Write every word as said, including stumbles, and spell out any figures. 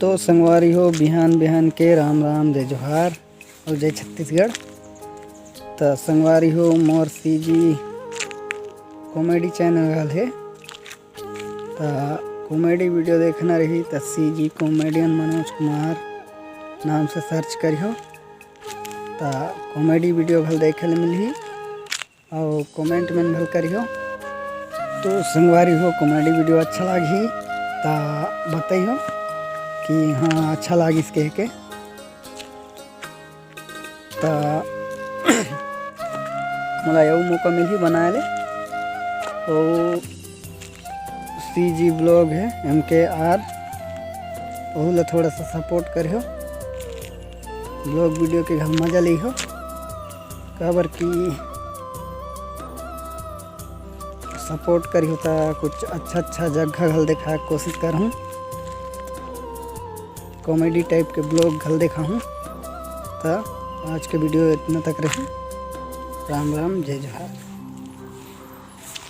तो संगवारी हो, बिहान बिहान के राम राम, जय जोहार और जय छत्तीसगढ़। त संगवारी हो, मोर CG comedy channel घल हे। त comedy video देखना रही त CG comedian मनोज कुमार नाम से search करिहो। त comedy video घल देखे ले मिलही। अउ comment मन घल करिहो। तो संगवारी हो, comedy video अच्छा लागही त बतइहो कि हाँ, अच्छा लागिस कह के। त मोला अउ मौका मिलही बनाए ले। अउ CG vlog हे, MKR, ओहू ला थोड़ा सा support करिहो। Vlog video के घल मजा लिहो, काबर कि support करिहो त कुछ अच्छा अच्छा जगह घल देखाए के कोशिश करहूँ। Comedy type के vlog घल देखाहूँ। त आज के video इतना तक रही। राम राम, जय जोहार।